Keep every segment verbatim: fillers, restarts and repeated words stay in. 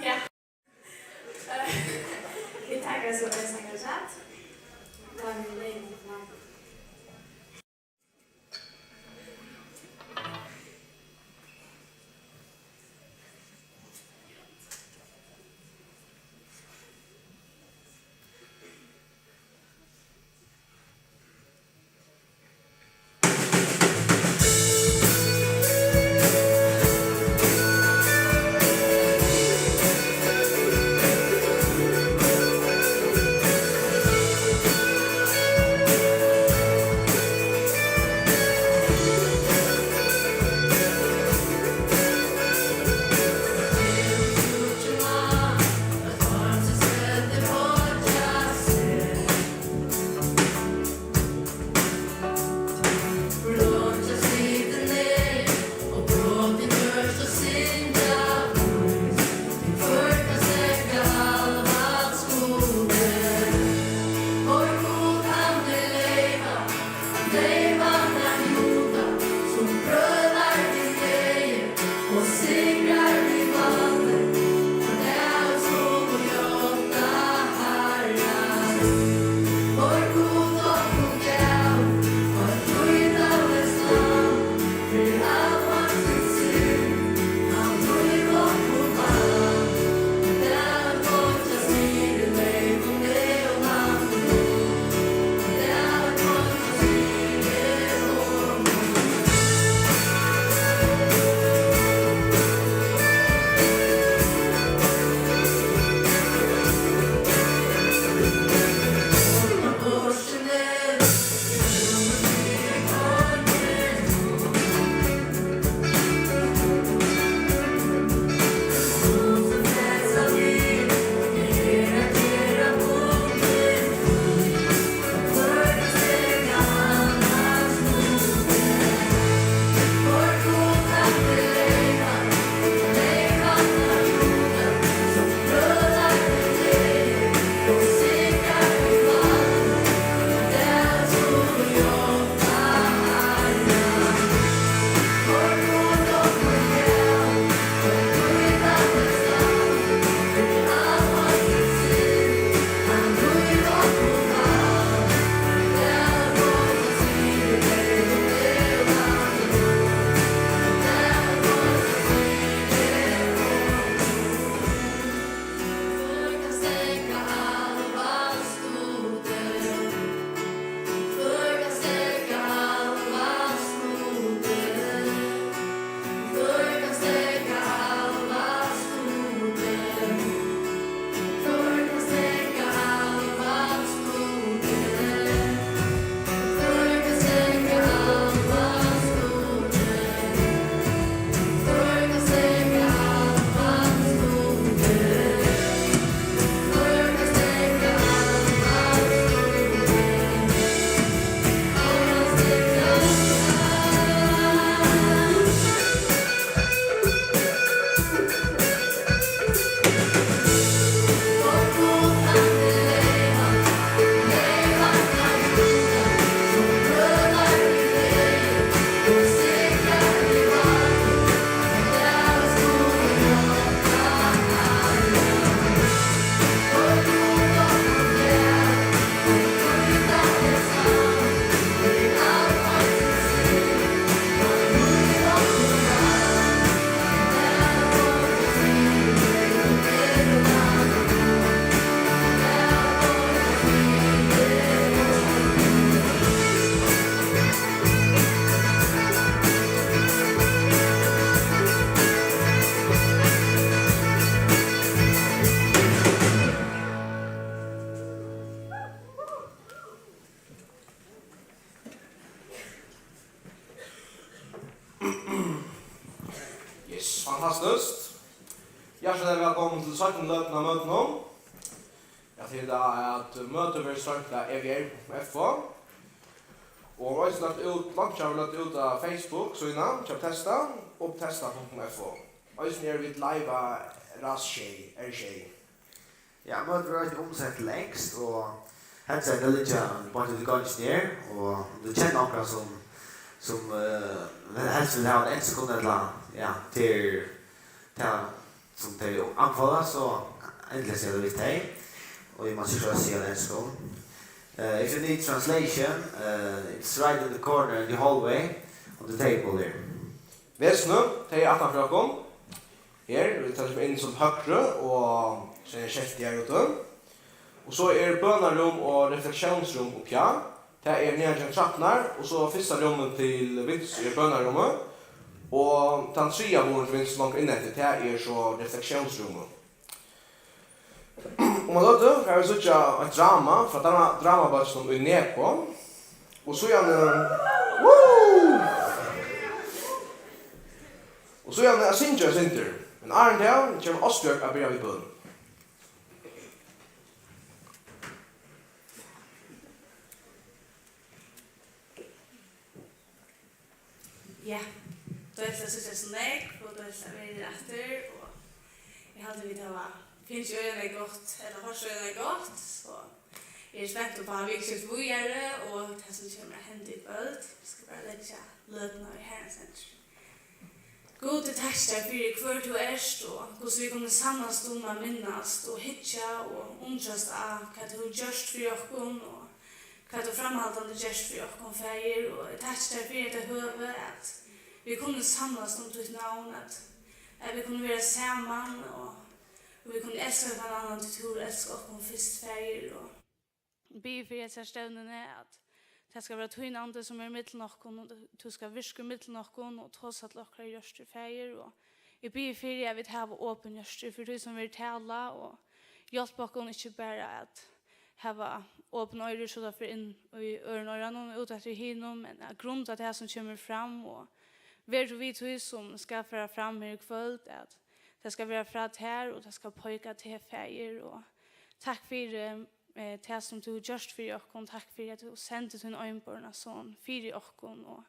Ja. Vit taka so ein sang afturat. Tá er vit liðug. Vælkomin til seinnu løtuna av møtinum. Eg haldi at møtið verður stroymt av E V R punktum F O. Og eisini lagt út, launchað verður lagt út á Facebook síðuna hjá Testa og testa punktum F O. Eisini eru vit live á Rás sjey, R sjey. Ja, møtið verður eisini umsett til enskt, og headsetini liggja beint úti í gongini her, og um tú kennir onkran sum, sum, eh, helst vil hava eitt enskt kunn, ella, ja, til, til sum tey anbefala, so endiliga siga tað við tey. Og eg má sikkurt siga tað á enskum. Uh, if you need translation, uh, it's right in the corner in the hallway on the table there. Vesnið, tey eru aftan fyri okkum. Her, vit taka inn sum høgru og so er skelti her úti. Og so er bønarúm og refleksjonsrúm uppi á. Tað er niðan gjøgnum trappurnar, og so fyrsta rúmið til vinstru er bønarúmið, og tann triðja hurðin til vinstru longur inn eftir, tað er so refleksjonsrúmið. Um eina løtu fara vit at síggja eitt drama frá drama-, dramabólkinum í Nepo, og síðani, woo! Og síðani at syngja eitt sindur, men áðrenn tað kemur Ástbjørg at byrja við bøn. Ja, deiligt at síggja so nógv, og deiligt at vera her aftur, og eg haldi, vit hava fingið øgiliga gott, ella hoyrt øgiliga gott, so eg eri spent upp á vikuskiftið víðari, og tað, sum kemur at henda í kvøld. Vit skulu bara leggja løtuna í Harrans hendur. Gud, eg takki tær fyri, hvør tú ert, og hvussu vit kunnu samlast um at minnast og hyggja og undrast á, hvat tú hevur gjørt fyri okkum, og hvat tú framhaldandi gert fyri okkum, Faðir. Og eg takki tær fyri hetta høvið, at vit kunnu samlast um títt navn, at, at vit kunnu vera saman, og, og vit kunnu elska hvønn annan, tí tú hevur elskað okkum fyrst, Faðir. Og biði fyri hesari stevnuni, at tað skal vera tín andi, sum er millum okkum, og tú skal virka millum okkum og tosa til okkara hjørtu, Faðir. Og eg biði fyri, at vit hava opin hjørtu fyri tí, sum verður talað, og hjálp okkum ikki bara at hava opin oyru, so tað fer inn í øðrum oyranum og út eftir hinum, men at grunda tað, sum kemur fram, og ver tú við tí, sum skal fara fram her í kvøld, at tað skal vera frá tær, og tað skal peika teg, Faðir, og takk fyri eh, tað, sum tú hevur gjørt fyri okkum. Takk fyri, at tú sendi tín einborna son fyri okkum. Og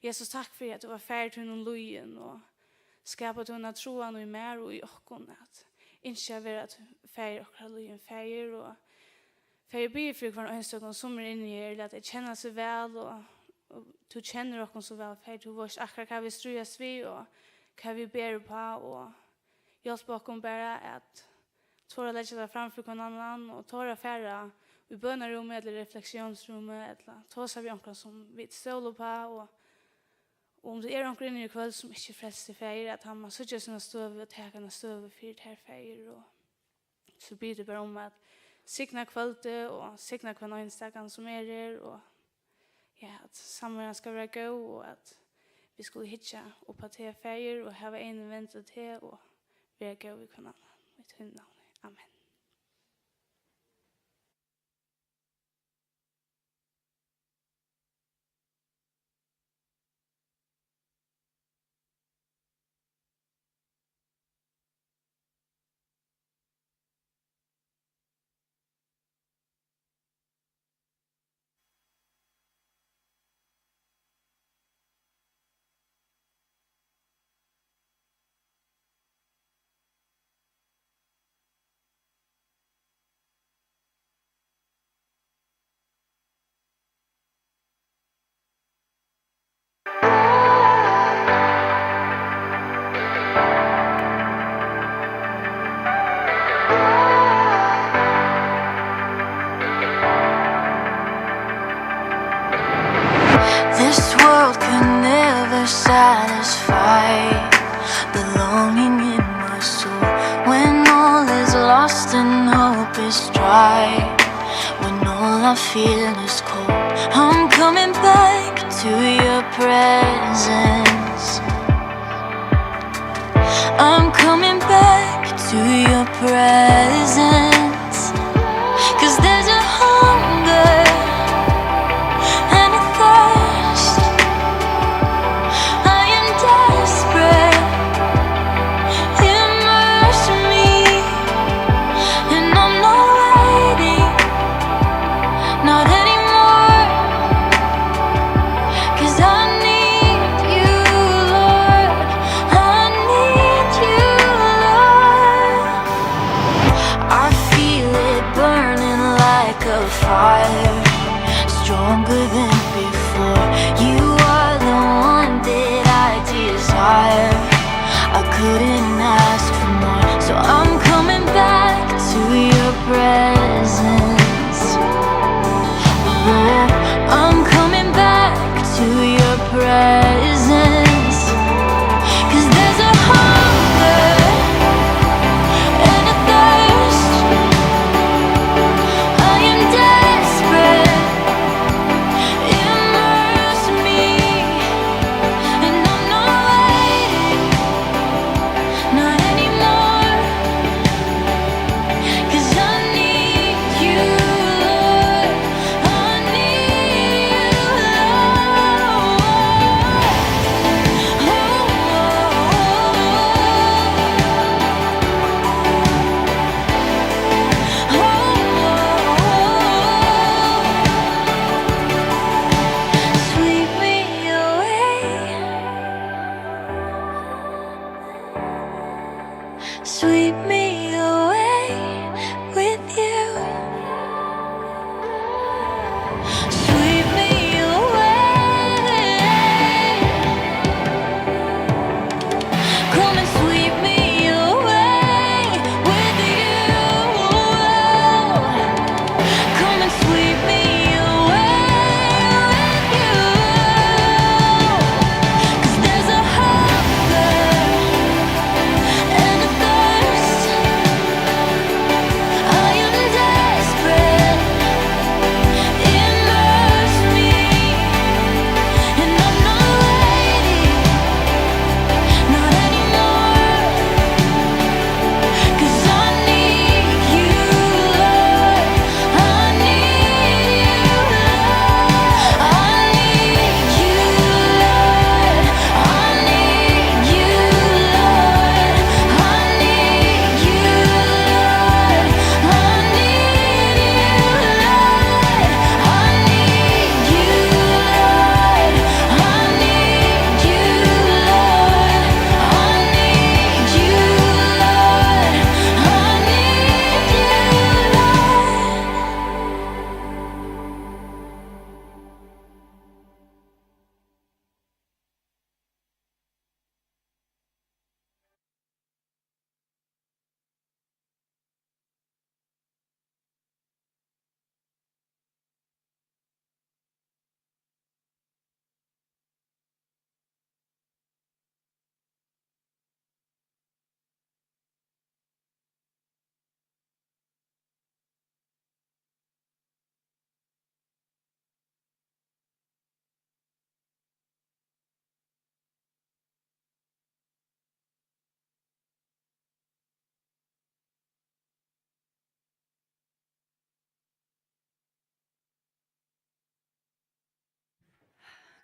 Jesus, takk fyri, at tú var faðir tínum lýðin og skapar tú eina trúan í mær og í okkum, at ynskja at vera t-, faðir okkara lýðin, Faðir. Og Faðir, eg biði fyri hvørjum einstøkum, sum er inni her, lat tey kenna seg væl, og, og tú kennir okkum so væl, Faðir. Tú veitst akkurát, hvat vit stríðast við, og hvat vit bera uppá, og hjálp okkum bara at tora at leggja tað fram fyri hvønn annan og tora at fara í bønarúmið ella refleksiónsrúmið ella tosa við onkran, sum vit stóla uppá, og, og um tað er onkur inni í kvøld, sum ikki er frelstur, Faðir, at hann má síggja sína støðu og taka eina støðu fyri tær, Faðir, og so biði eg bara um at signa kvøldið og signa hvønn einstakan, sum er her, og ja, at samveran skal vera góð, og at vit skulu hyggja upp á teg, Faðir, og hava eyguni vend á teg, og vera góð við hvønn annan. Í tínum navni. Amen. This world can never satisfy the longing in my soul when all is lost and hope is dry. When all I feel is cold, I'm coming back to your presence. I'm coming back to your presence. 'Cause there's a hunger and a thirst. I am desperate. Immerse me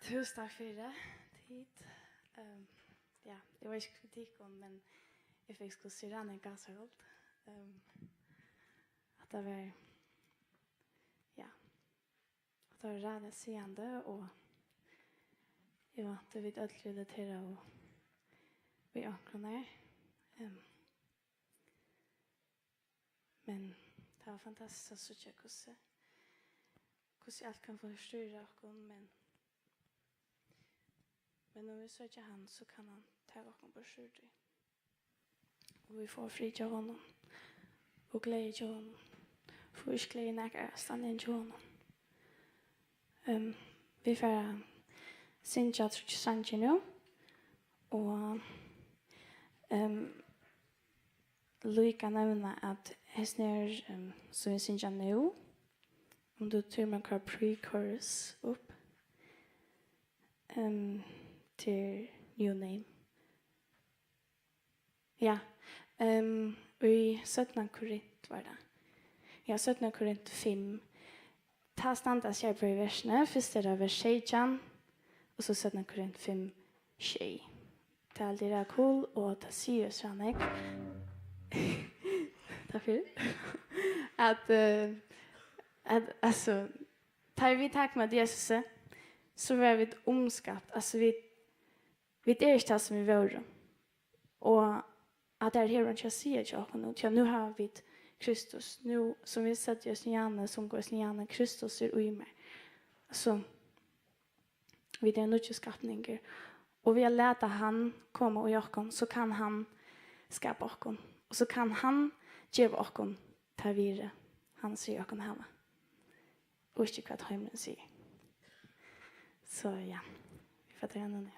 Túsund takk fyri tit. Ehm, ja, eg veit ikki hvat tykkum, men eg fekk sko sirena í gásarhald. Ehm, at tað var, ja, at tað var ræðuliga sigandi, og eg vænti, vit øll relateraðu við onkrum har. Ehm, men tað var fantastiskt at síggja, hvussu, hvussu alt kann forstyrra okkum, men, men um vit søkja hann, so kann hann taka okkum burtur úr tí. Og vit fáa frið hjá honum, og gleði hjá honum. Fáa ikki gleði nakar aðrastaðni enn hjá honum. Ehm, vit fara at syngja tríggjar sangir nú, og, ehm, líka nevna, at hesin her, ehm, sum vit syngja nú, um tú tímir at koyra pre-chorus upp, ehm, til New Name. Ja, ehm, í seinna Korint var tað. Ja, seinna Korint fimm. Tá standa skerpari versini. Fyrst er tað vers seytjan, og so seinna Korint fimm, sjey. Tað haldi eg er cool, og tað sigur so nógv. Takk fyri. At, eh, at, altso, tá vit taka ímóti Jesusi, so verða vit umskapt. Altso, vit, vit eru ikki tað, sum vit vóru. Og at tað hevur einki at siga hjá okkum nú, tí at nú hava vit Kristus. Nú, sum vit søgdu í Snianne, sungu í Snianne, Kristus er í mær. So, vit eru nýggir skapningar. Og við at lata hann koma í okkum, so kann hann skapa okkum. Og so kann hann geva okkum tað virði, hann sigur okkum hava. Og ikki hvat heimurin sigur. So ja, vit fara at taka hana niður.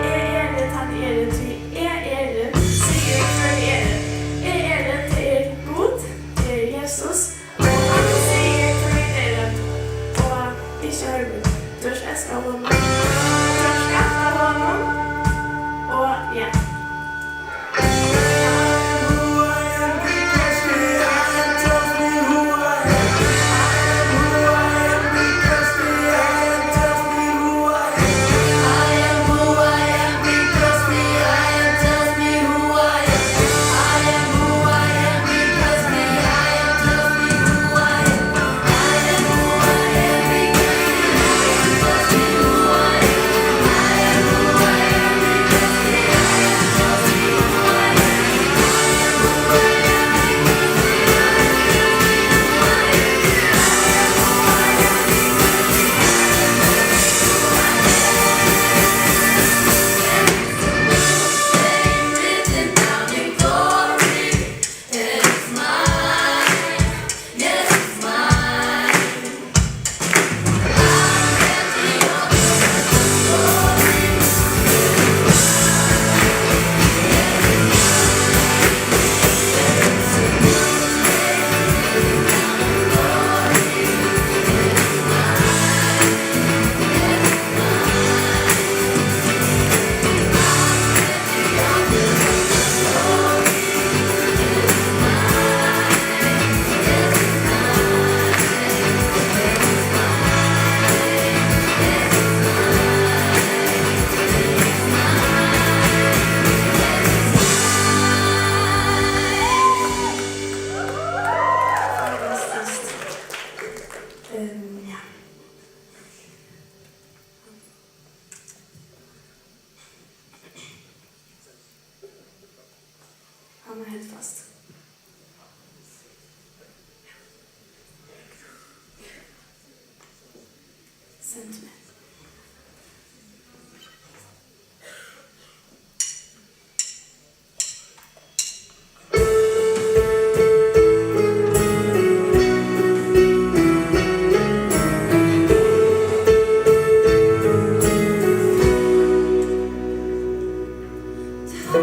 Eg eri, tann eg eri, tí eg eri, sigur hvør eg eri. Eg eri, tað er Gud, tað er Jesus, og hann sigur hvør eg eri, og ikki heimurin. Tú ert elskað av honum. Tú ert elskað av honum. Og ja. Sentiment. Tá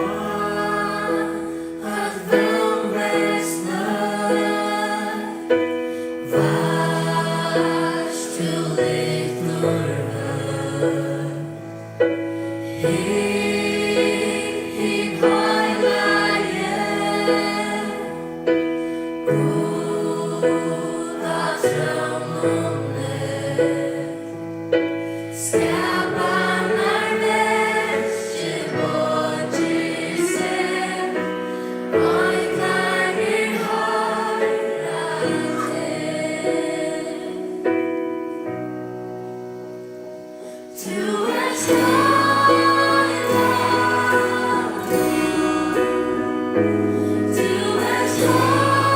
at vón vekslar, veitst tú lítlur høg. Hygg, hygg, heilagi, Gud á trónum er. Skapanarverkið boðar seg, ein klangur hoyra tær. Tú ert heilagur, tú ert heilagur.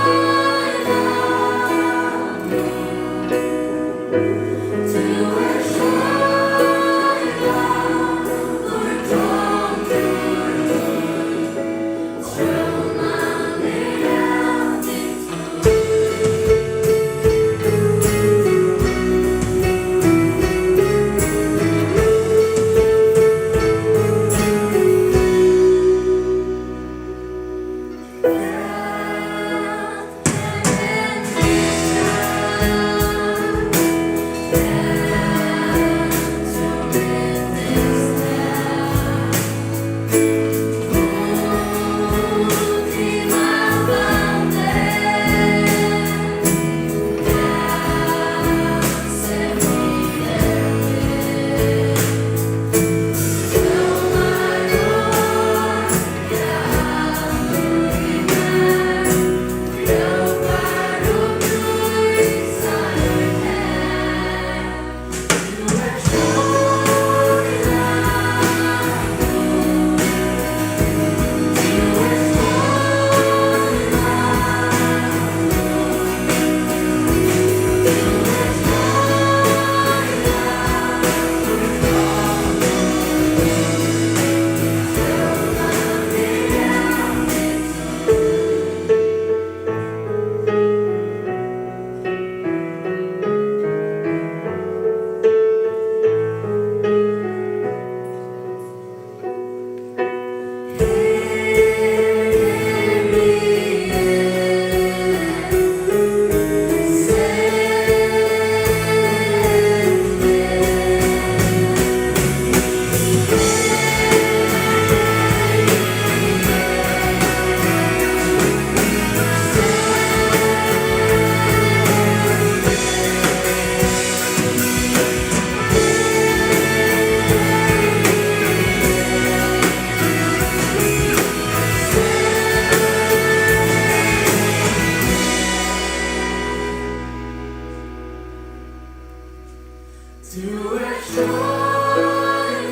Tú ert heilagur,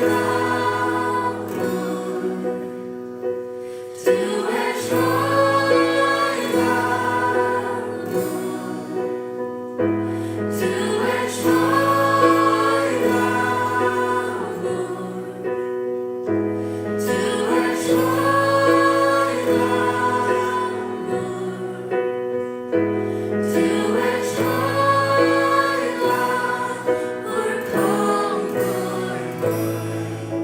tú ert heilagur, tú ert heilagur. Tú ert heilagur, tú ert heilagur, Kongur mín.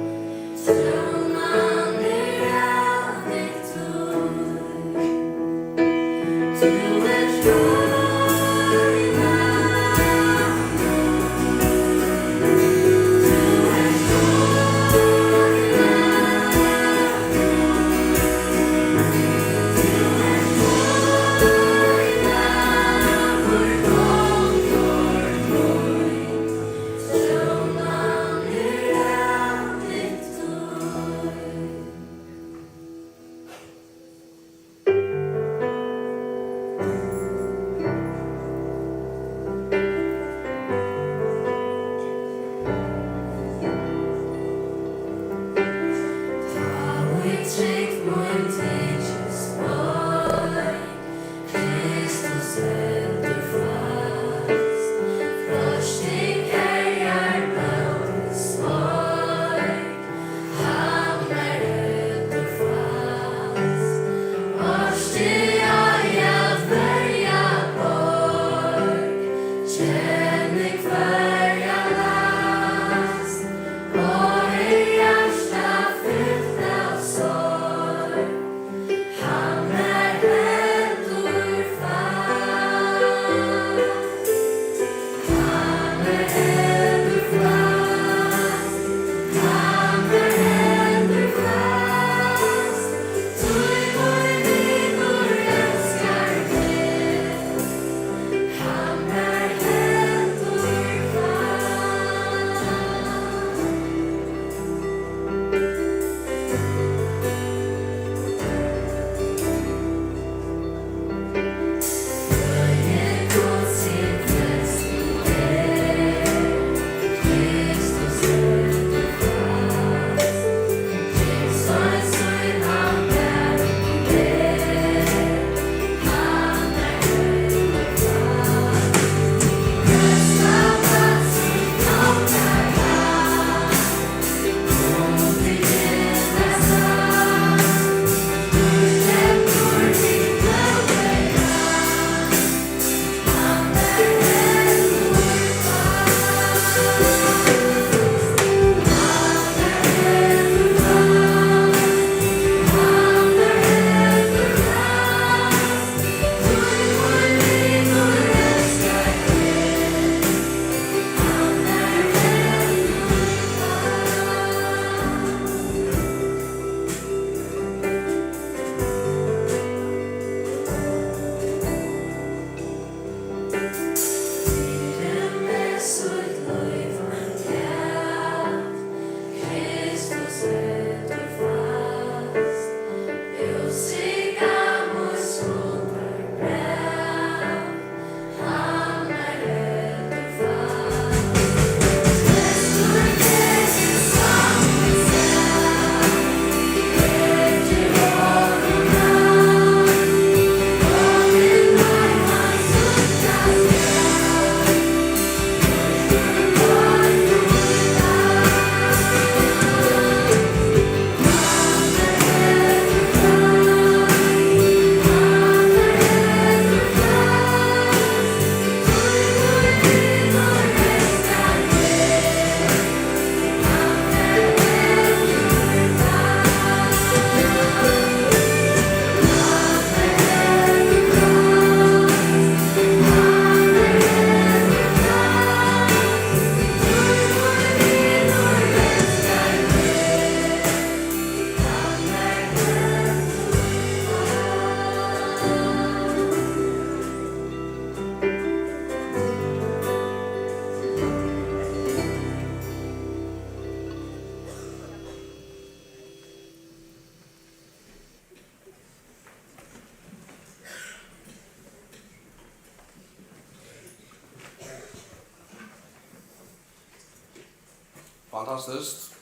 Fantastiskt.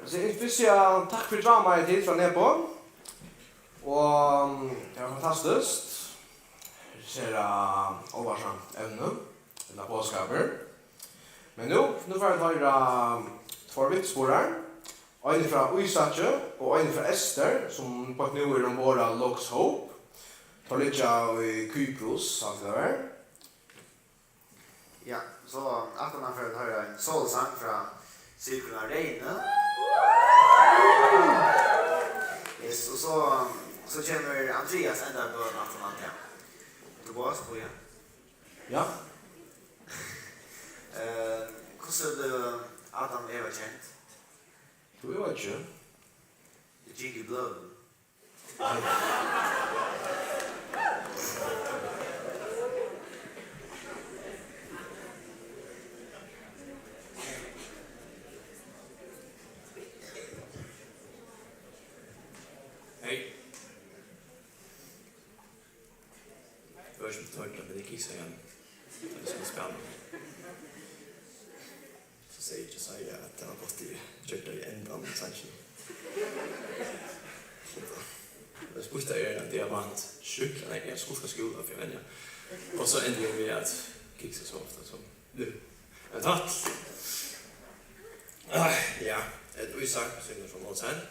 So eg vil siga takk fyri dramaið til frá Nebo. Og, mm, tað var fantastiskt. Sera álvarsamt evni, ella boðskapur. Men nú, nú fara vit at hoyra tveir vitnisburðar. Ein er frá Ísaki og ein er frá Ester, sum beint nú er umborð á Logos Hope. Teir liggja í Kyprus, alt tað har. Ja, so aftaná fara vit at hoyra ein solosang frá Sigrun av Reyni. Yes, og so, so kemur Andreas enda bøn aftaná tað. Tobias, bíða. Ja. Eh, hvussu bleiv Adam og Eva kend? Tú, eg veit ikki. Tað gingu í blóðinum. Hey. Tú ert ikki tørr, men eg kiksaði hann. Tað er sum at spæla. So segði Jesaja, at tað var gott, eg gjørdi tað í endan á sanginum. Tað spýtti eg ein diamant. Sjúkliga nógv, eg skuldi skúla fyri at venja. Og so endi eg við at kiksa so ofta sum nú. Men takk. Ah, ja, Ísak Sigmundsson Olsen.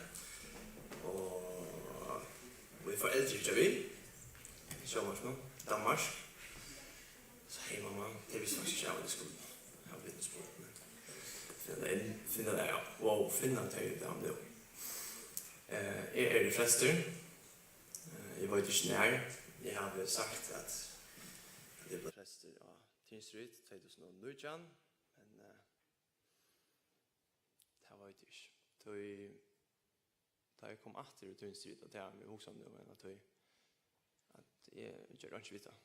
Og míni foreldur hyggja við í sjónvarpinum, Danmark. So hey mamma, tey vistu faktiskt ikki av, at eg skuldi hava blivið spurd, men finna tey inn, finna tey, ja. Wow, finna tey út av nú. Eh, eg eri prestur. Eh, eg veit ikki nær. Eg havi sagt at eg bleiv prestur á Teen Street tvey túsund og nítjan, men, eh, tað veit eg ikki. Tí, tá eg kom aftur í Teen Street, og tað havi eg hugsað um nú, men at tí, at eg gjørdi einki við tað.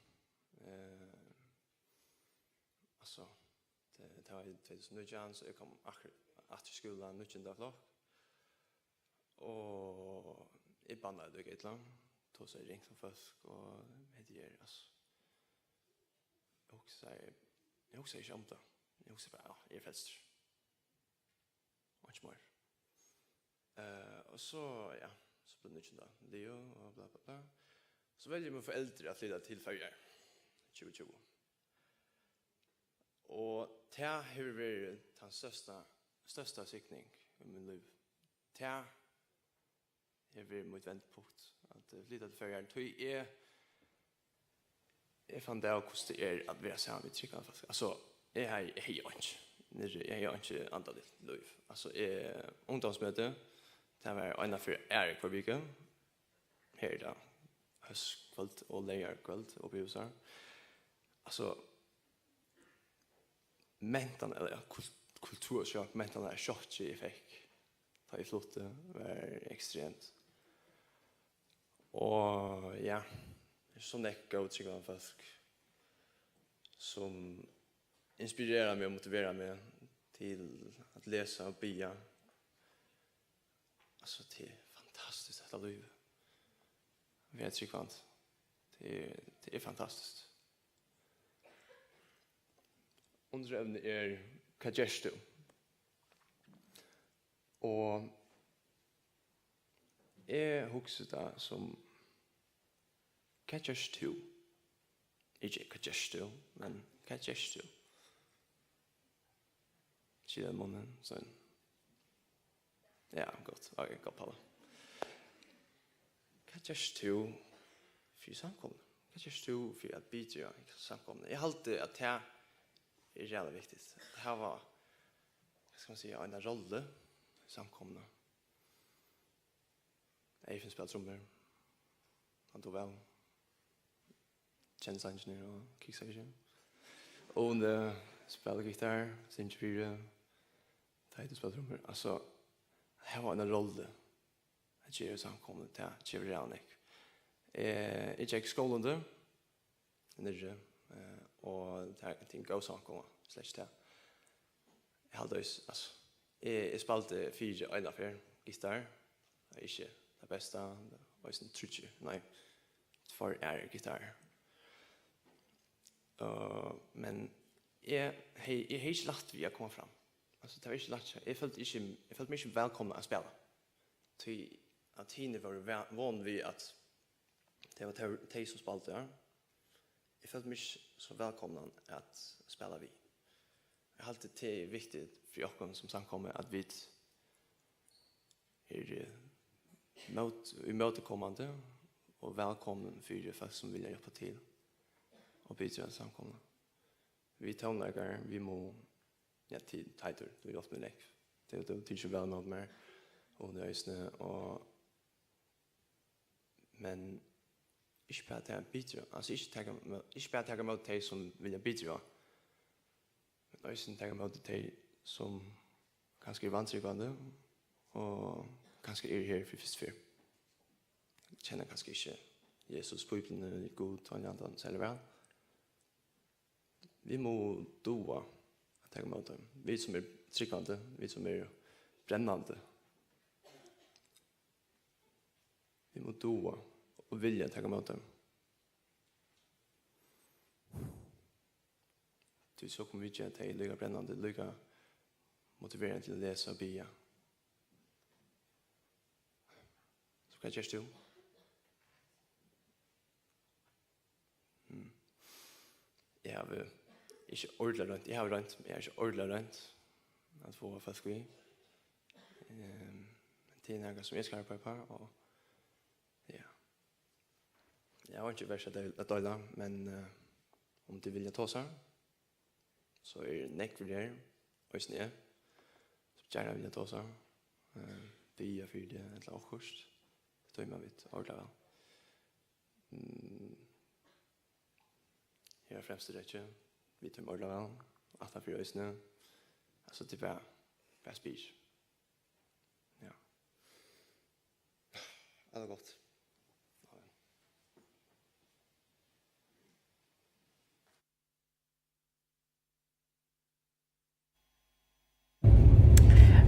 Eh, altso, tað, tað var í tvey túsund og nítjan, so eg kom akkurát aftur í skúlan, níggjunda flokk. Og eg bannaði líka illa, tosaði ringt um fólk, og hetta her, altso, eg hugsaði, eg hugsaði ikki um tað. Eg hugsaði bara, ja, eg eri frelstur. Og ikki meir. Eh, og so, ja, so bleiv níggjunda liðug og bla, bla, bla. So velja míni foreldur at flyta til Føroyar tjúgu tjúgu. Og tað hevur verið tann størsta, størsta signing í mínum lívi. Tað hevur verið mítt vendipunkt, at, eh, flyta til Føroyar. Tí eg, eg fann út av, hvussu tað er at vera saman við trúgvandi fólk. Altso, eg hevði, eg hevði einki niðri, eg hevði einki andaligt lív. Altso, eg, ungdómsmøti, tað var eina ferð aðru hvørja viku. Her er tað hóskvøld og leygarkvøld uppi í húsar. Altso, mentan, ella, ja, kul-, kultursjokk, mentan, tað sjokkið eg fekk, tá eg flutti, var ekstremt. Og ja, tað er so nógv góð trúgvandi fólk, sum inspirera meg og motivera meg til at lesa og biðja. Altso, tað er fantastiskt, hetta lívið. At vera trúgvandi. Tað er, tað er fantastiskt. Undirevnið er, hvat gert tú? Og eg hugsi tað sum, hvat gert tú? Ikki, hvat gert tú, men hvat gert tú? Skilur tú munin, so. Ja, gott. Ok, gott, Paula. Hvat gert tú fyri samkomuna? Hvat gert tú fyri at bidraga í samkomuna? Eg haldi, at tað er ræðuliga viktigt. At hava, hvat skal man siga, eina rollu í samkomuna. Eyvind spælir trummur. Hann dugir væl. Kennir sangirnar og kiksar við seg. Óli spælir gittar, syngur fyri. Teitur spælir trummur. Altso, at hava eina rollu at gera í samkomuni, tað gevur ræðuliga nógv. Eh, eg gekk í skúla undir, niðri, eh, og tað er, tað er ein góð samkoma, slett ikki tað. Eg haldi eisini, altso, eg, eg spældi fyri eina ferð gittar. Tað er ikki tað besta, tað er eisini tríggir, nei, tveir aðrir gittarar. Eh, men eg hevði, eg hevði ikki lætt við at koma fram. Altso, tað var ikki lætt. Eg føldi ikki, eg føldi meg ikki vælkomna at spæla. Tí at hini vóru væ-, von við, at tað var tey, tey, sum spældu, ja. Eg føldi meg ikki so vælkomnan at spæla við. Eg haldi, tað er viktigt fyri okkum sum samkomu, at vit eru, eh, mót-, ímótikomandi og vælkomin fyri fólk, sum vilja hjálpa til og bidra til samkomuna. Vit tónleikarar, vit mugu, ja, Ti-, Teitur, tú hjálpti mær nógv. Tú, tú, tú tók væl ímóti mær, og Uni eisini, og, men ikki bara tað at bidra, altso, ikki taka mó-, ikki bara taka ímóti tey, sum vilja bidra, men eisini taka ímóti tey, sum kanska eru vantrúgvandi og kanska eru her fyri fyrstu ferð. Kenna kanska ikki Jesus, Bíbliuna, Gud, Heiliga Andan serliga væl. Vit mugu duga at taka ímóti teimum. Vit, sum eru trúgvandi, vit, sum eru brennandi, vit mugu duga og vilja taka ímóti teimum. Tí so kunnu vit gera tey líka brennandi, líka motiverandi til at lesa og biðja. So hvat gert tú? Hmm. Eg havi ikki ordiliga roynt, eg havi roynt, men eg havi ikki ordiliga roynt at fáa fólk við. Ehm, men tað er nakað, sum eg skal arbeiða uppá, og ja. Eg havi einki vert at deil-, at deila, men, eh, um tit vilja tosa, so eru nógvir her, eisini eg, sum gjarna vilja tosa, eh, biðja fyri teg ella okkurt. Tað tíma vit ordiliga væl. Mm. Her á fremstu røð, vit tíma ordiliga væl. Aftanfyri eisini. Altso, tað er bara, bara spyr. Ja. Alt er gott.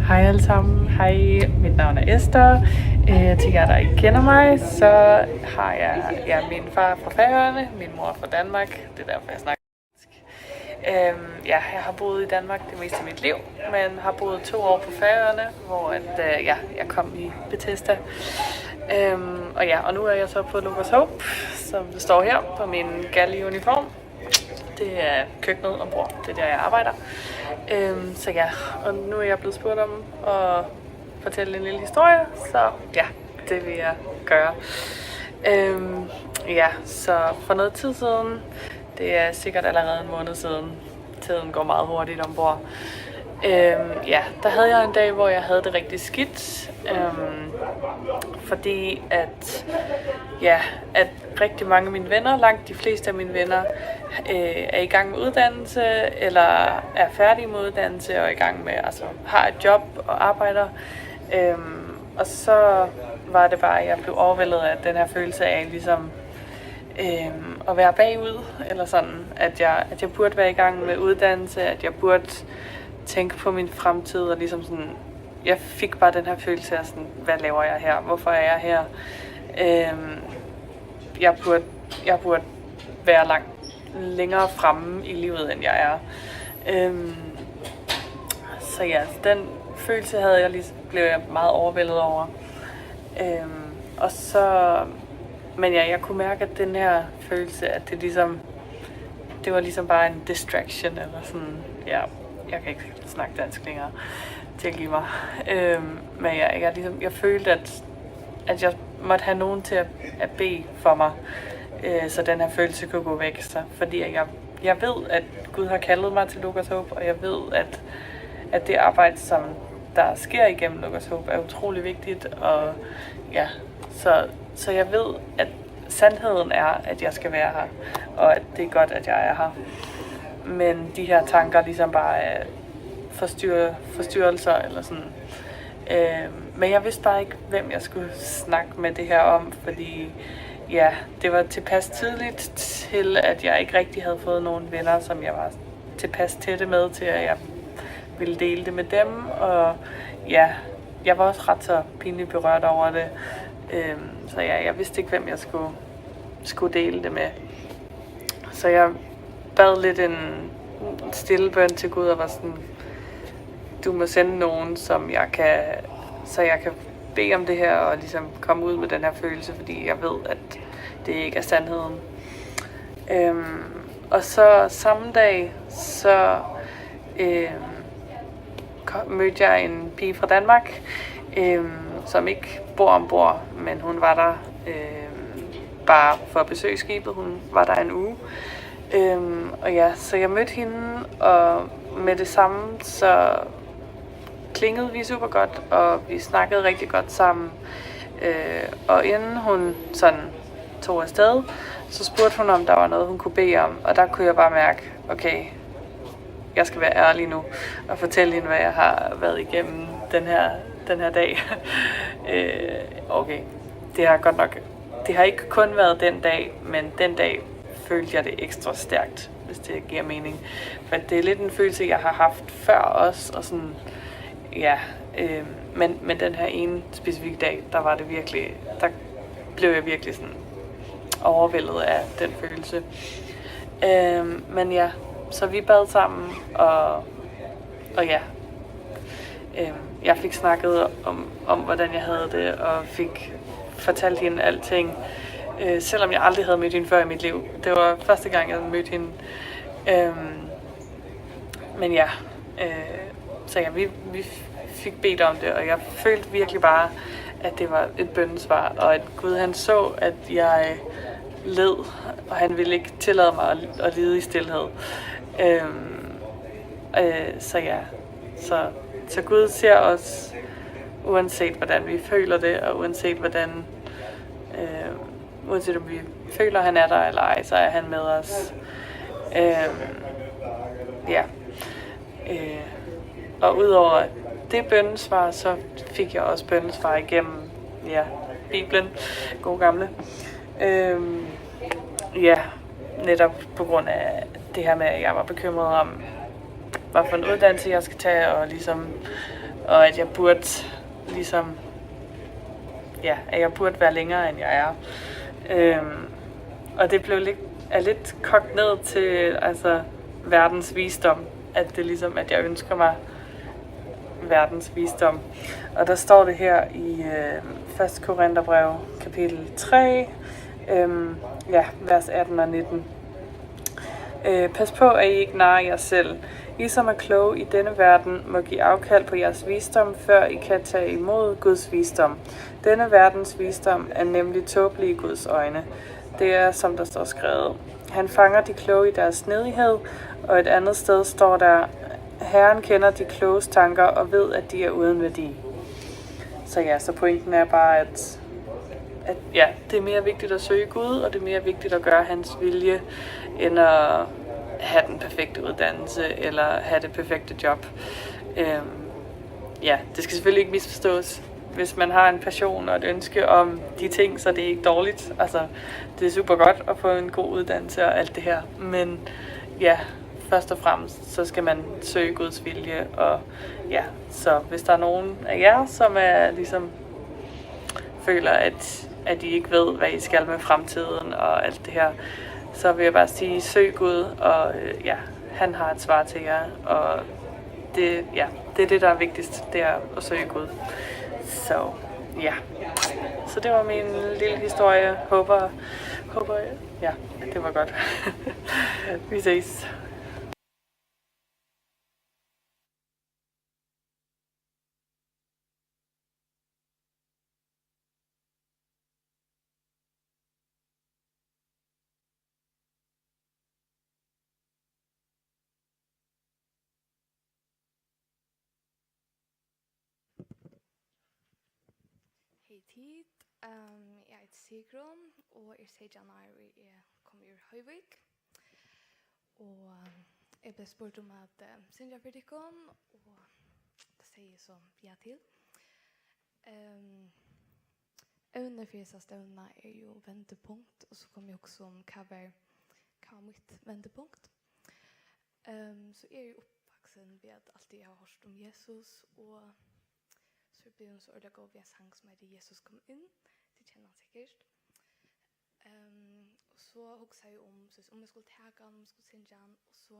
Hej alle sammen. Hej, mit navn er Esther. Øh, til jer, der ikke kender mig, så har jeg, ja, min far er fra Færøerne, min mor er fra Danmark. Det er derfor, jeg snakker dansk. Øhm, ja, jeg har boet i Danmark det meste af mit liv, men har boet to år på Færøerne, hvor at, øh, ja, jeg kom i Bethesda. Øhm, og ja, og nu er jeg så på Logos Hope, som det står her på min galgeuniform. Det er køkkenet ombord. Det er der, jeg arbejder. Øhm, så ja, og nu er jeg blevet spurgt om at fortælle en lille historie, så ja, det vil jeg gøre. Øhm, ja, så for noget tid siden, det er sikkert allerede en måned siden, tiden går meget hurtigt ombord. Øhm, ja, der havde jeg en dag, hvor jeg havde det rigtig skidt, øhm, fordi at, ja, at rigtig mange af mine venner, langt de fleste af mine venner, øh, er i gang med uddannelse, eller er færdige med uddannelse og i gang med, altså har et job og arbejder. Øhm, og så var det bare, at jeg blev overvældet af den her følelse af ligesom, øhm, at være bagud, eller sådan, at jeg, at jeg burde være i gang med uddannelse, at jeg burde tænke på min fremtid, og ligesom sådan, jeg fik bare den her følelse af sådan, hvad laver jeg her? Hvorfor er jeg her? Øhm, jeg burde, jeg burde være langt længere fremme i livet, end jeg er. Øhm, så ja, den følelse havde jeg lige, blev jeg meget overvældet over. Øhm, og så, men ja, jeg kunne mærke, at den her følelse, at det ligesom, det var ligesom bare en distraction, eller sådan, ja, jeg kan ikke snakke dansk længere, tilgiv mig. Øhm, men ja, jeg, ligesom, jeg følte, at, at jeg måtte have nogen til at, at bede for mig, øh, så den her følelse kunne gå væk. Så, fordi jeg, jeg ved, at Gud har kaldet mig til Logos Hope, og jeg ved, at, at det arbejde, som der sker igennem Logos Hope, er utrolig vigtigt. Og ja, så, så jeg ved, at sandheden er, at jeg skal være her, og at det er godt, at jeg er her. Men de her tanker ligesom bare er forstyr-, forstyrrelser eller sådan. Øh, men jeg vidste bare ikke, hvem jeg skulle snakke med det her om, fordi Ja, det var tilpas tidligt til, at jeg ikke rigtig havde fået nogen venner, som jeg var tilpas tætte med, til at jeg ville dele det med dem. Og ja, jeg var også ret så pinligt berørt over det. Øhm, så ja, jeg vidste ikke, hvem jeg skulle, skulle dele det med. Så jeg bad lidt en stille bøn til Gud og var sådan, du må sende nogen, som jeg kan, så jeg kan bede om det her og ligesom komme ud med den her følelse, fordi jeg ved, at det ikke er sandheden. Øhm, og så samme dag, så øhm, ko- mødte jeg en pige fra Danmark, øhm, som ikke bor ombord, men hun var der øhm, bare for at besøge skibet. Hun var der en uge. Øhm, og ja, så jeg mødte hende, og med det samme, så klingede vi super godt, og vi snakkede rigtig godt sammen. Øh, og inden hun sådan tog afsted, så spurgte hun, om der var noget, hun kunne bede om, og der kunne jeg bare mærke, okay, jeg skal være ærlig nu og fortælle hende, hvad jeg har været igennem den her, den her dag. øh, okay, det har godt nok, det har ikke kun været den dag, men den dag følte jeg det ekstra stærkt, hvis det giver mening. For det er lidt en følelse, jeg har haft før også, og sådan, ja, øh, men, men den her ene specifikke dag, der var det virkelig, der blev jeg virkelig sådan overvældet af den følelse. Øhm, men ja, så vi bad sammen, og, og ja, øhm, jeg fik snakket om, om, hvordan jeg havde det, og fik fortalt hende alting, øh, selvom jeg aldrig havde mødt hende før i mit liv. Det var første gang, jeg mødte hende. Øhm, men ja, øh, så ja, vi, vi fik bedt om det, og jeg følte virkelig bare, at det var et bønnesvar, og at Gud han så, at jeg led, og han ville ikke tillade mig at, at lide i stilhed. Øhm, øh, så ja, så, så Gud ser os, uanset hvordan vi føler det, og uanset hvordan, øh, uanset om vi føler, at han er der eller ej, så er han med os. Øhm, ja. Øh, og udover det bønnesvar, så fik jeg også bønnesvar igennem, ja, Bibelen, gode gamle. Øhm, ja, netop på grund af det her med, at jeg var bekymret om, hvad for en uddannelse jeg skal tage, og, ligesom, og at jeg burde, ligesom, ja, at jeg burde være længere, end jeg er. Øhm, og det blev lidt, er lidt kogt ned til, altså, verdens visdom, at det ligesom, at jeg ønsker mig verdens visdom. Og der står det her i øh, første Korintherbrev, kapitel tre, øhm, ja, vers atten og nitten. Øh, pas på, at I ikke narrer jer selv. I, som er kloge i denne verden, må give afkald på jeres visdom, før I kan tage imod Guds visdom. Denne verdens visdom er nemlig tåbelig i Guds øjne. Det er, som der står skrevet: Han fanger de kloge i deres snedighed, og et andet sted står der: Herren kender de kloges tanker og ved, at de er uden værdi. Så ja, så pointen er bare, at, at ja, det er mere vigtigt at søge Gud, og det er mere vigtigt at gøre hans vilje, end at have den perfekte uddannelse, eller have det perfekte job. Øhm, ja, det skal selvfølgelig ikke misforstås. Hvis man har en passion og et ønske om de ting, så det er ikke dårligt. Altså, det er super godt at få en god uddannelse og alt det her. Men ja, først og fremmest, så skal man søge Guds vilje. Og ja, så hvis der er nogen af jer, som er, ligesom, føler, at, at I ikke ved, hvad I skal med fremtiden og alt det her, så vil jeg bare sige, søg Gud, og øh, ja, han har et svar til jer. Og det, ja, det er det, der er vigtigst, det er at søge Gud. Så ja, så det var min lille historie. Håber, håber, ja, det var godt. Vi ses. Hey tit, um, eg eiti Sigrun og eri seytjan ár og eg komi úr Hoyvík. Og um, eg bleiv spurd um at um, syngja fyri tykkum, og tað segði eg so ja til. Um, Evnið fyri hesa stevnuna er jú vendipunkt, og so kom eg hugsa um, hvat var, hvat var mítt vendipunkt? Ehm, so eg eri jú uppvaksin við at altíð hava hoyrt um Jesus, og so er eg blivin so ordiliga góð við ein sang sum eitur Jesus kom inn. Tit kenna hann sikkurt. Ehm, og so hugsaði eg um, soleiðis, um eg skuldi taka hann, um eg skuldi syngja hann, og so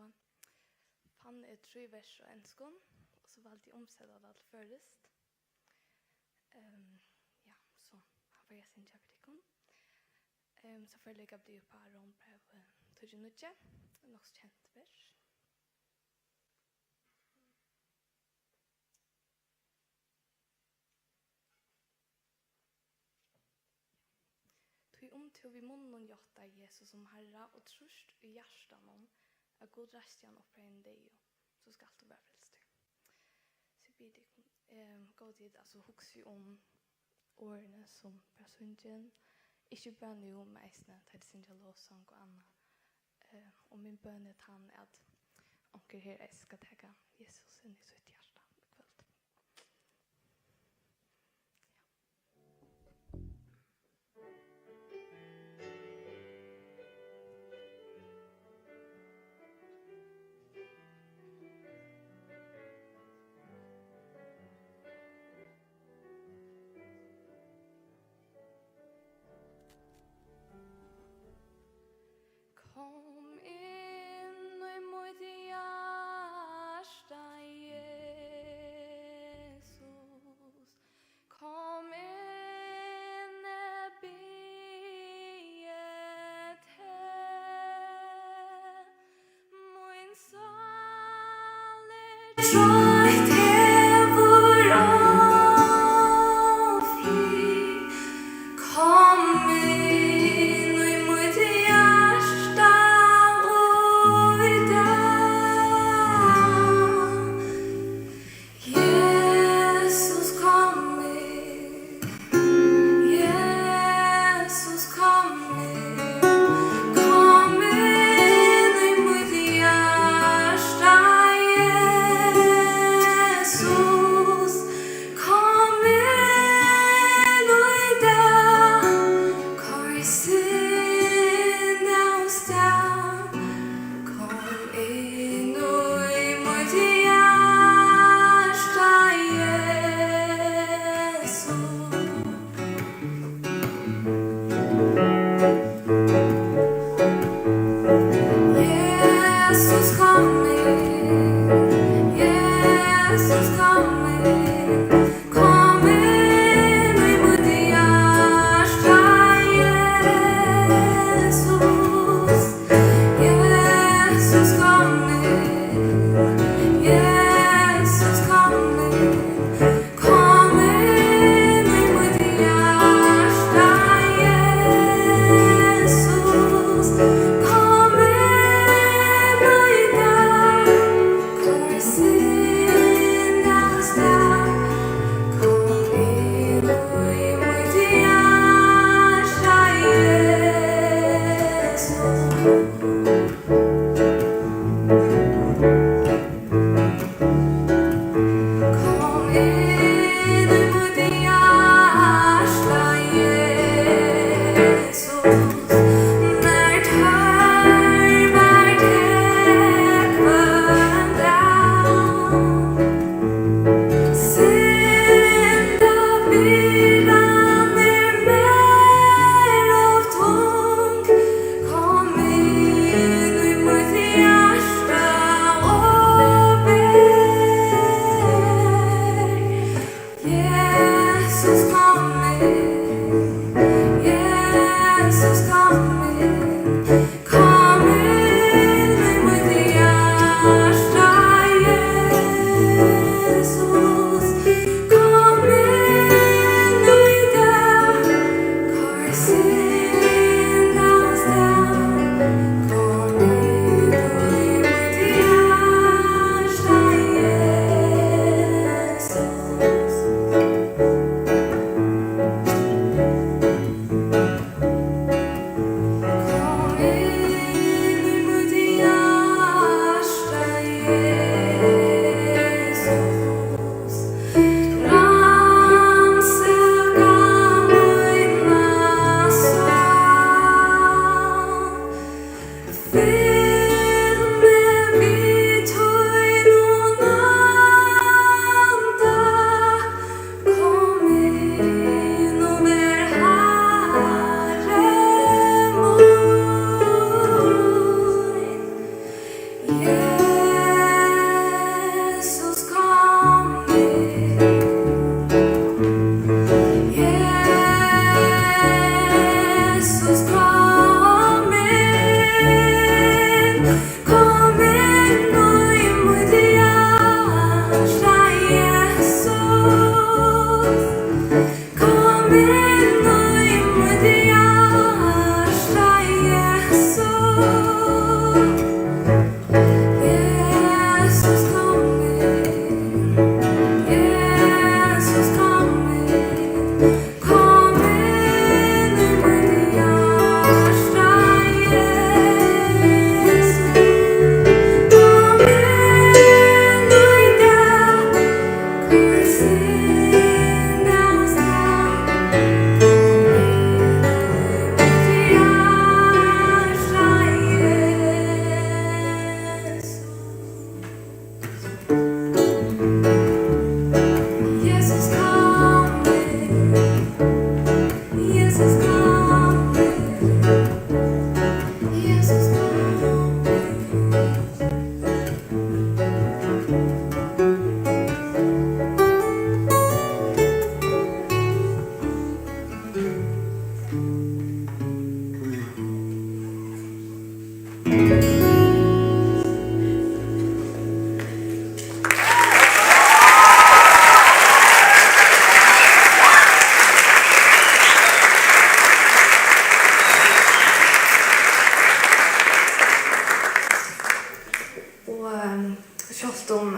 fann eg trý vers á enskum, og so valdi eg at umseta tað til føroyskt. Ehm, ja, so hann fari eg at syngja fyri tykkum. Ehm, so fari eg líka at biðja upp á Rómbrævið tíggju níggju, nokk so kent vers. Tí um tú við munninum játtar Jesus sum Harra og trýrt í hjartanum, at Gud reisti hann upp frá hinum deyðu, so skalt tú verða frelstur. So eg biði tykkum, ehm, góðu tit, altso, hugsið um orðini sum verða sungin, ikki bara nú, men eisini tá tit syngja lovsang og annað. Eh, og mín bøn er tann, at onkur her eisini skal taka Jesus inn í sítt hjarta í kvøld. Ja. Kom inn í mítt hjarta, Jesus. Kom inn, eg biði teg. Mín sál er troytt, hevur ófrið. Kom inn í mítt hjarta í dag. Jesus, kom inn. Jesus, kom inn. Kom inn í mítt hjarta,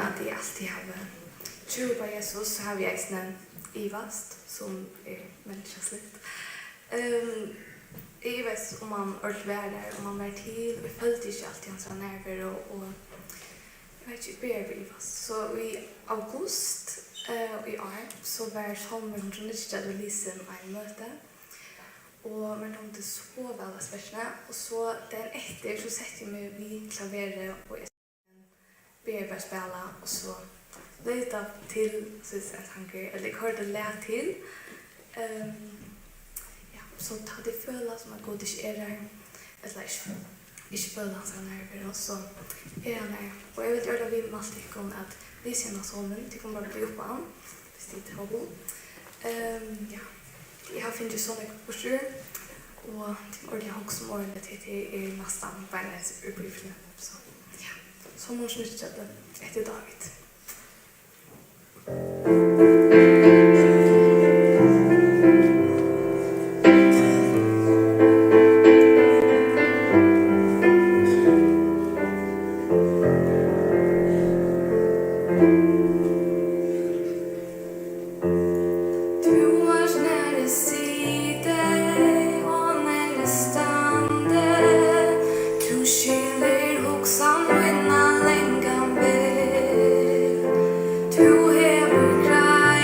At eg altíð havi trúð upp á Jesus, so havi eg eisini ivast, sum er menniskjaligt. Ehm, eg ivaðist, um hann ordiliga var har, um hann var til, og eg føldi ikki altíð hansara nærveru, og eg veit ikki, eg byrjaði bara at ivast. So í august, eh, í ár, so var sálmur hundrað og níggjuogtretivu lisin á einum møti, og mær dámdi so væl hasi versini, og so dagin eftir, so setti eg meg við klaverið, og eg byrjaði bara at spæla, og so bleiv tað til, soleiðis, ein sangur, ella eg koyrdi lag til. Ehm, ja, so tá tit føla, sum at Gud ikki er har, ella ikki, ikki føla hansara nærveru, so er hann har. Og eg vil gjarna viðmæla tykkum at lesa henda sálmin, tit kunnu bara biðja upp á hann, viss tit hava hug. Ehm, ja, eg havi fingið so nógv burtur, og tit mugu ordiliga hugsa um orðini, tí tey eru næstan beinleiðis úr Bíbliuni, so. Ja. Sálmur níggjuogtretivu, eftir Dávid. Tú veitst, nær eg siti og nær eg standi, tú skilir hugsan mína langan veg. Tú hevur greið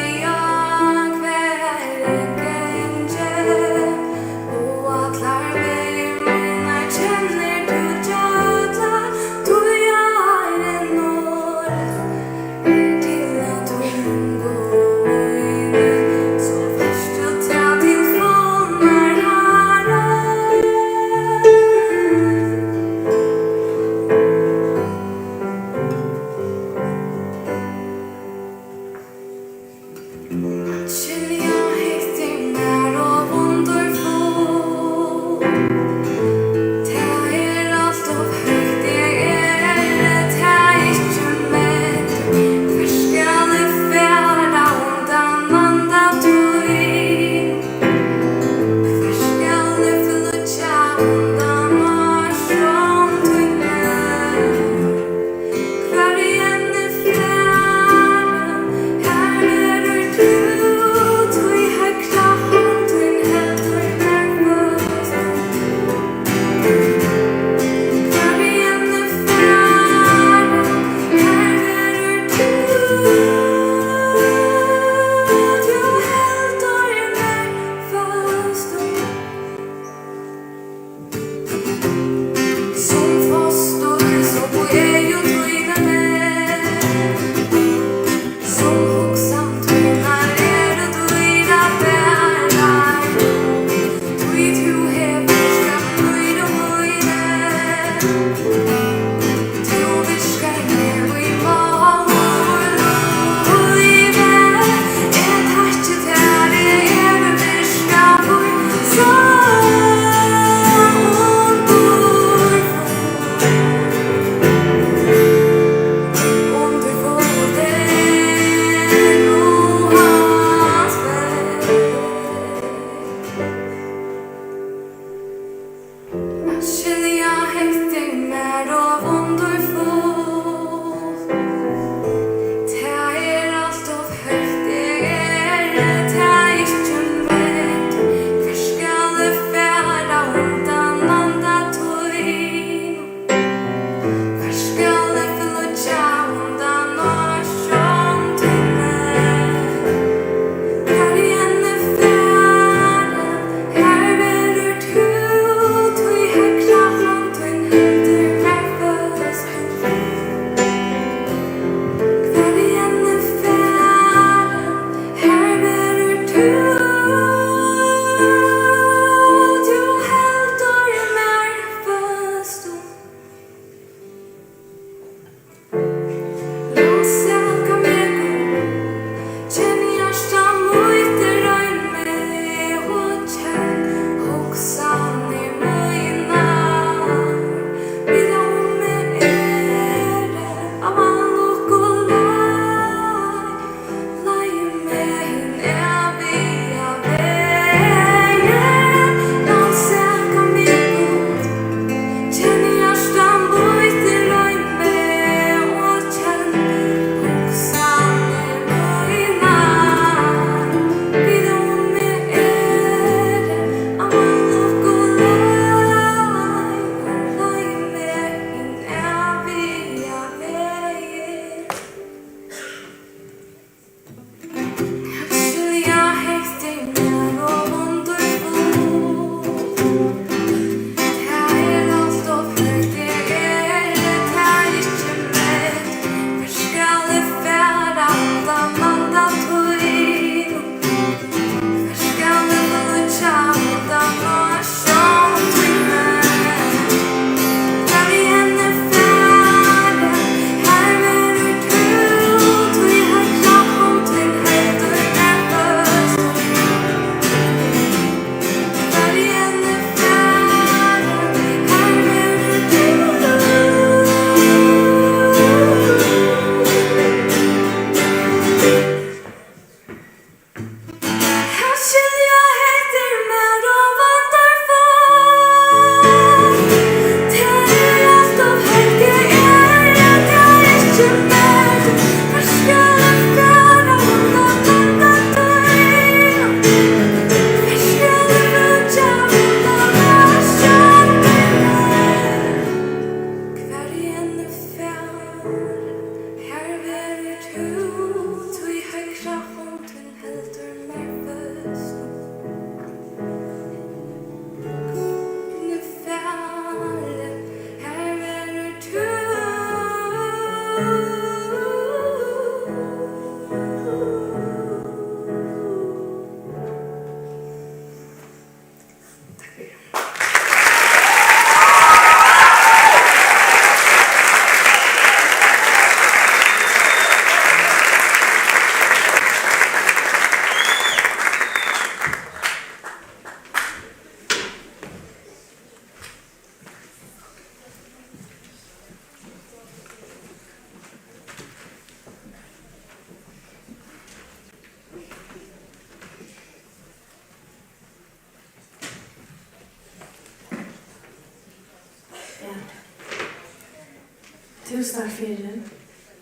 Túsund takk fyri,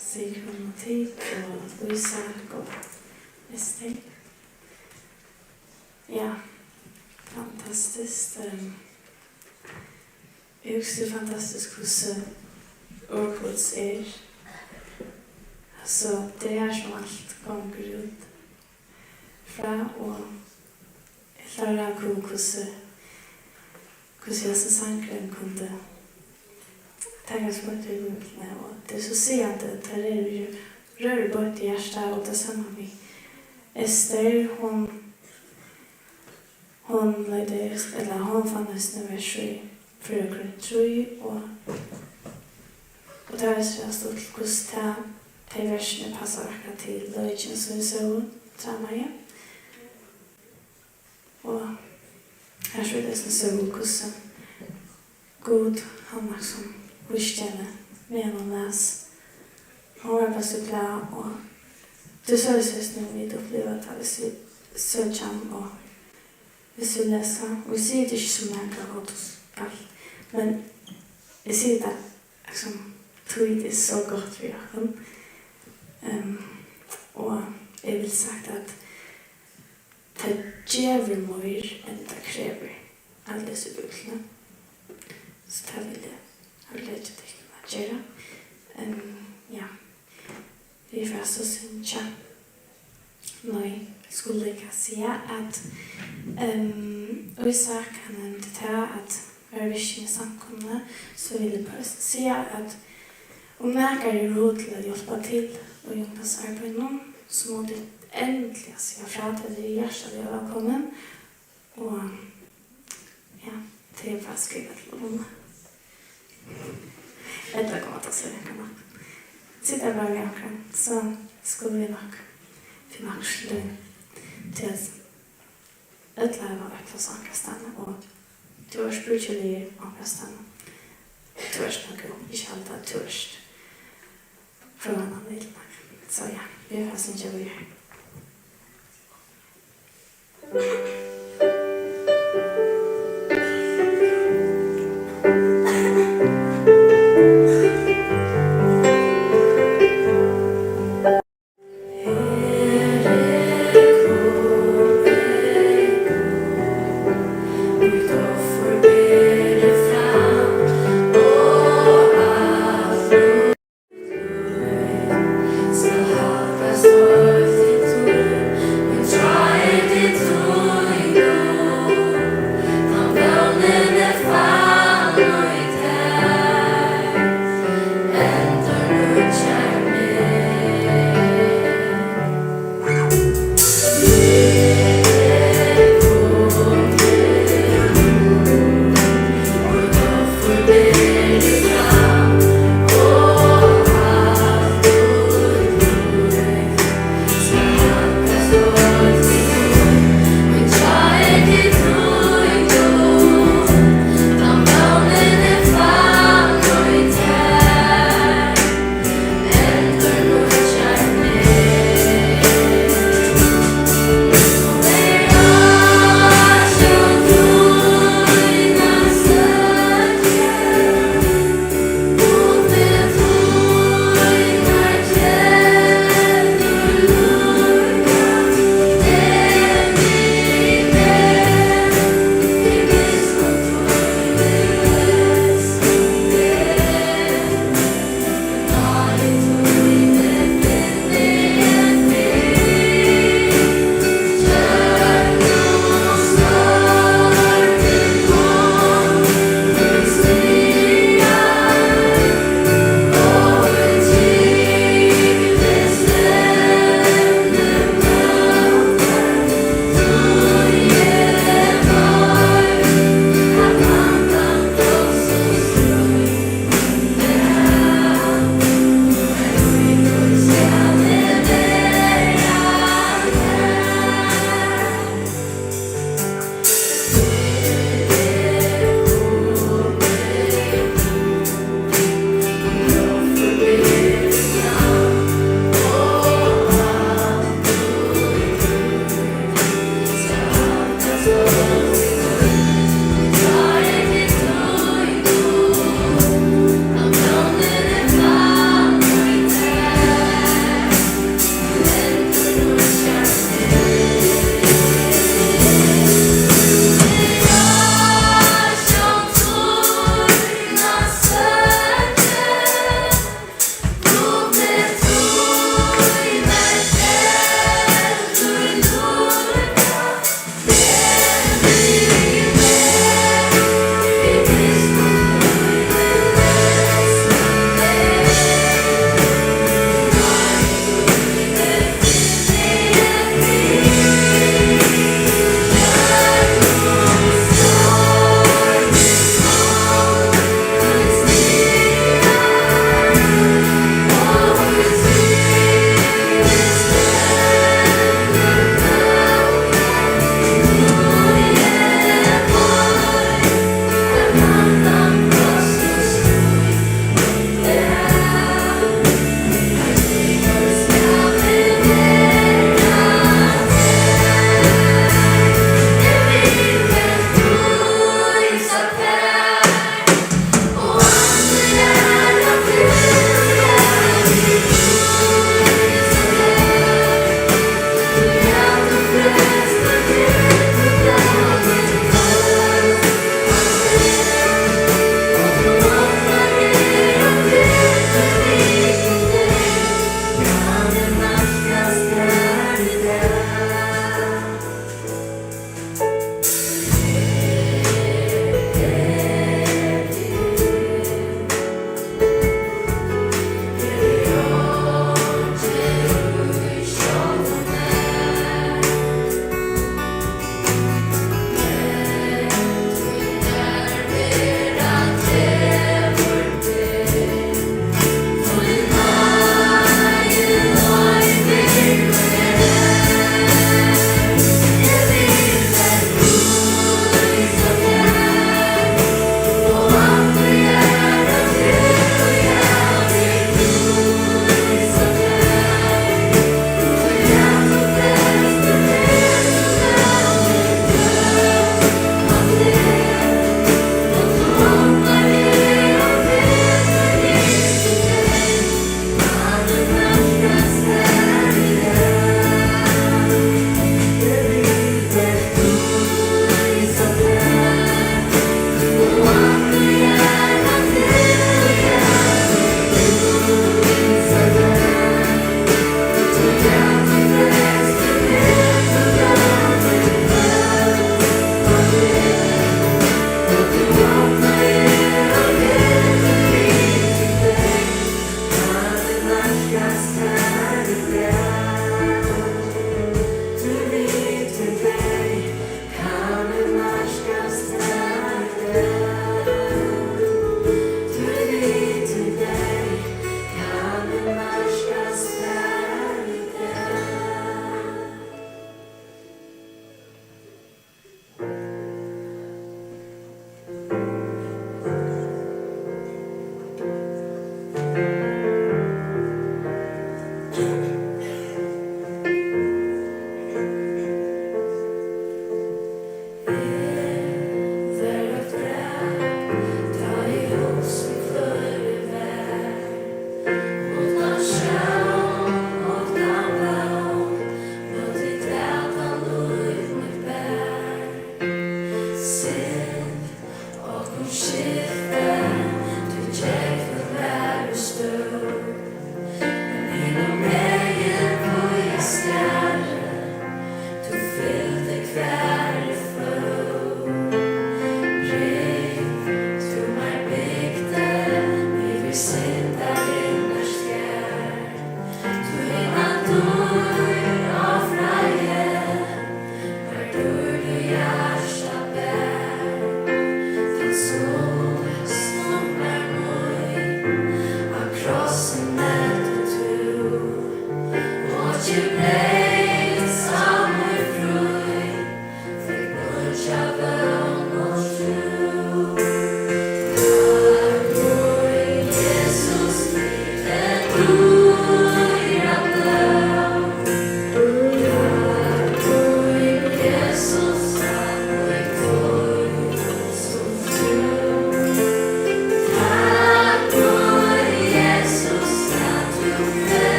Sigrun og Tit og Ísak og Ester. Ja, fantastiskt. Ehm, eg hugsi, fantastiskt, hvussu orð Guds er. Altso, tað er her, sum alt gongur út frá, og eg klári at hugsa, hvussu, hvussu hesin sangurin kundi takast beint við Bíbliuni, og tað er so sigandi, at tað rørir, rørir beint í hjartað, og tað sama við Ester, hon, hon leitaði, ella hon fann eisini vers í Fyrra Korint trý, og, og tað var so stuttligt, hvussu tað, tey versini passaðu akkurát til leikin, sum vit sóu, dramaið. Og her sum vit eisini sóu, hvussu Gud, hann, akkurát sum, vísti henni, meðan hon las. Hon var bara so glað, og tað er soleiðis eisini, vit uppliva tað, viss vit søkja hann, og viss vit lesa. Og eg sigi tað ikki sum nakað óttuskalt, men eg sigi tað, akkurát sum, tí tað er so gott fyri okkum. Ehm, og eg vil sagt, at tað gevur meir, enn tað krevur, at lesa í Bíbliuni. So tað vil eg, eg vil leggja tykkum at gera. Ehm, ja. Vit fara so at syngja. Nei, eg skuldi líka siga, at, ehm, Ísak, hann nevndi tað, at vera virkin í samkomuni, so vil eg bara siga, at um nakar hevur hug til at hjálpa til í ungdómsarbeiðinum, so mugu tit endiliga siga frá, tað er hjartaliga vælkomin. Og, ja, tað er bara at skriva til Luna. Ella koma til Søringar nokk. Sit tað bara við onkran, so skulu vit nokk finna okkurt til. Tí at øll hava eitt pláss onkrastaðni, og tú ert brúkiligur onkrastaðni. Tú ert nokk ikki halda, at tú ert frá annan ella nakað. So ja, vit fara at syngja víðari.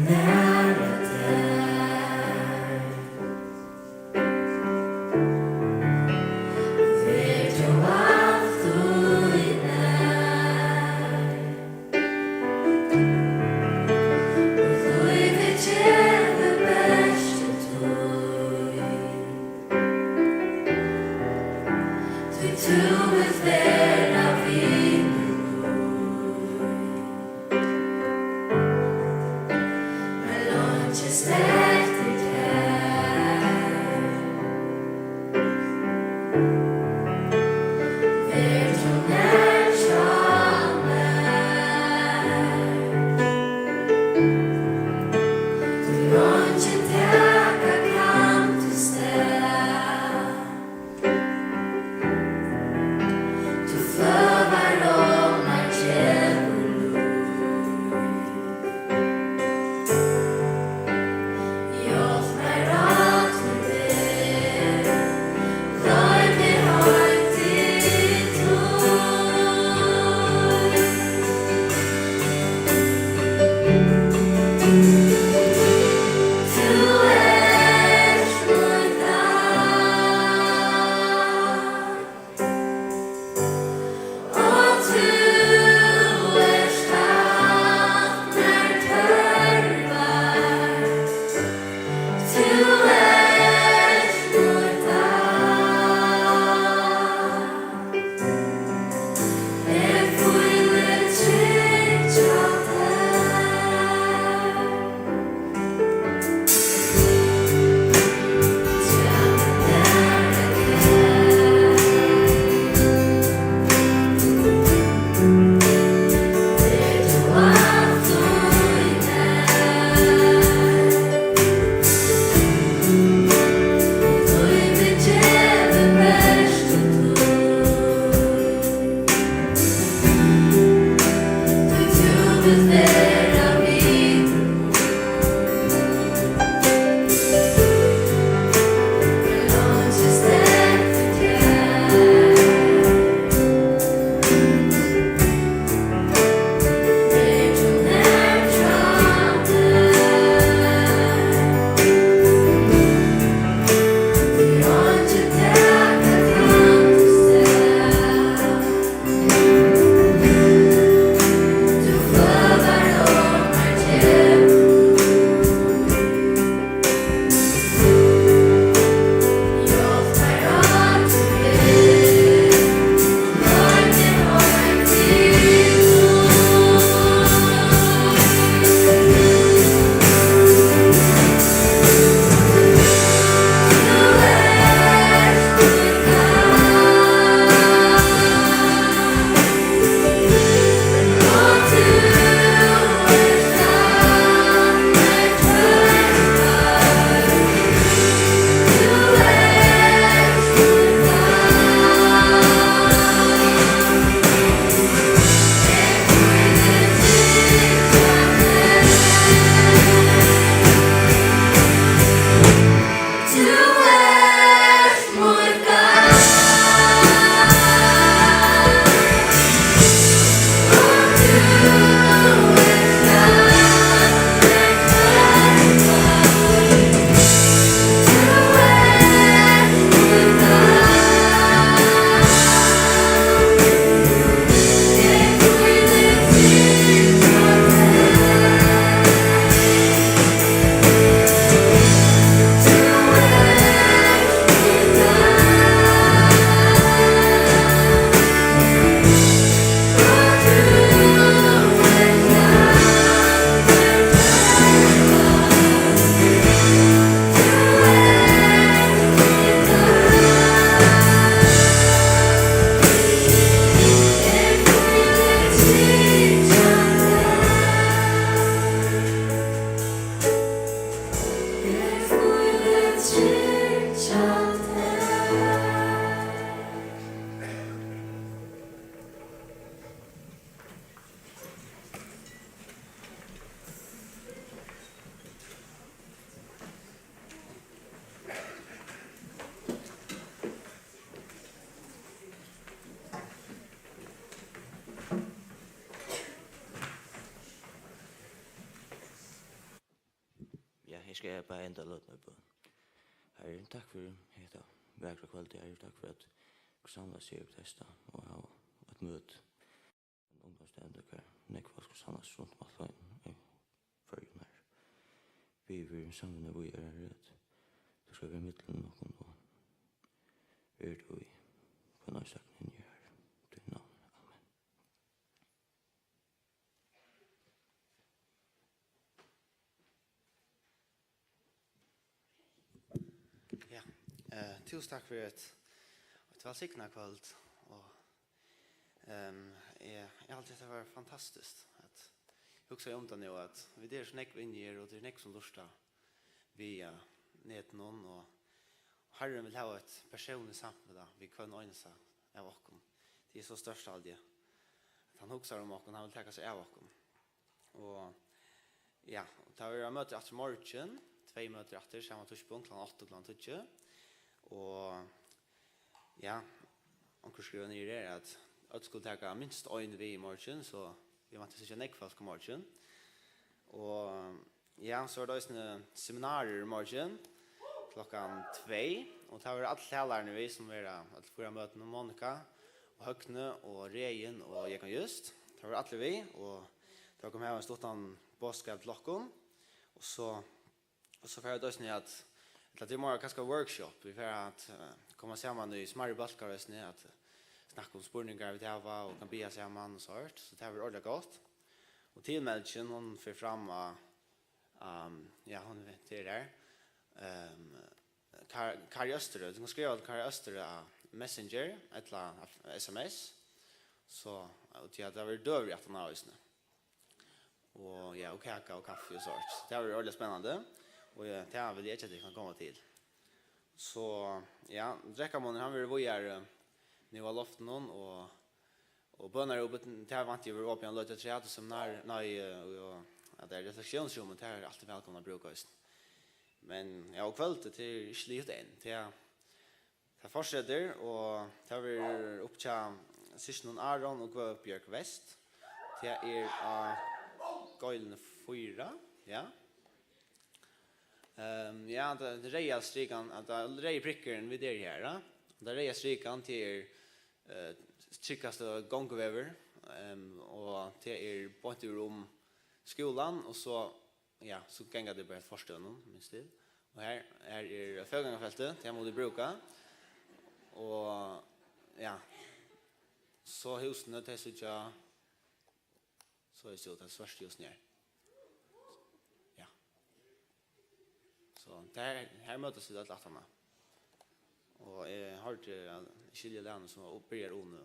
Æra tær. Ver tú altíð nær. Og lívið gevur bert til tín. Tí tú vilt vera vinur mín. Har leingi stendur tær. Ver tú nær hjá mær. Tí eingin taka kann títt stað. Tú fløvar um mær, gevur lív. Skal eg bara enda løtuna í bøn. Herre, takk fyri hetta vakra kvøldið, Herre. Takk fyri at okur samlast her í Bethesda og hava eitt møti. Ein ungdómsstevnu, hvar nógv fólk skal samlast runt um alt í Føroyum, Herre. Biði fyri samrøðuni víðari, Herre, at tú skal vera millum okkum og vera tú í hvønn einstakan inni, Herre. Í tínum navni. Amen. Ja, eh, túsund takk fyri eitt, eitt vælsignað kvøld. Og, ehm, eg, eg haldi, hetta var fantastiskt. At hugsa um tað nú, at vit eru so nógv inni her, og tað er nógv sum lurta via netinum, og Harrin vil hava eitt persónligt samfelag við hvønn einasta av okkum. Tað er so stórt, haldi eg, at hann hugsar um okkum, hann vil taka seg av okkum. Og ja, og tá verður eitt møti aftur í morgin, tvey møti aftur, sama tíðspunkt, klokkan átta og klokkan tíggju. Og ja, onkur skrivar niður her, at øll skulu taka minst ein við í morgin, so vit vænta at síggja nógv fólk í morgin. Og ja, so er tað eisini seminarur í morgin klokkan tvey, og tá verða allir talararnir við, sum verða øll fýra møtini, Monika og Høgni og Regin og Jógvan Just. Tá verða allir við, og tá koma vit hava ein stuttan boðskap til okkum, og so, og so fara vit eisini at, ella tað er meira kanska workshop, vit fara at, eh, koma saman í smærri bólkar eisini, at snakka um spurningar vit hava, og kann biðja saman og so, so tað verður ordiliga gott. Og tilmeldingin, hon fer fram á, um, ja, hon er, tað er har. Um, Kar-, Kari Østerø, tú kanst skriva til Kari Østerø á Messenger ella á S M S. So, og tí at tað verður døgurði aftan á eisini. Og ja, og kaka og kaffi og so. Tað verður ordiliga spennandi. Og ja, tað vil eg ikki at tit kann koma til. So, ja, drekkamunnurin, hann verður víðari nú á loftinum, og Og bønarúpið, tað vænti eg verður opið ein løtu afturat, og seminar, nei, eh, og, og at tað er refleksiónsrúmið, tað er altíð vælkomið at brúka eisini. Men, ja, og kvøldið, tað er ikki liðugt enn. Tað, tað fortsetir, og tað verður upp hjá systkinum Aron og Guðbjørg West. Tað er á Gøyluni fýra, ja. Ehm, ja, tað er reyða strikan, at tað er reyði prikkurin, vit eru her, ja. Tað reyða strikan, tað er eh, tryggasti gonguvegur, em, og tað er beint yvir um skúlan, og so, ja, so ganga tit bara eftir forstøðunum, minst til. Og her, her er fótgangafeltið, tað mugu tit brúka. Og, ja, so húsini, tey síggja, so er so, tað svørtu húsini her. Ja. So, tað her, her møtast vit øll aftaná. Og eg hoyrdi, at eg skilji læruna sum var, byrjar Uni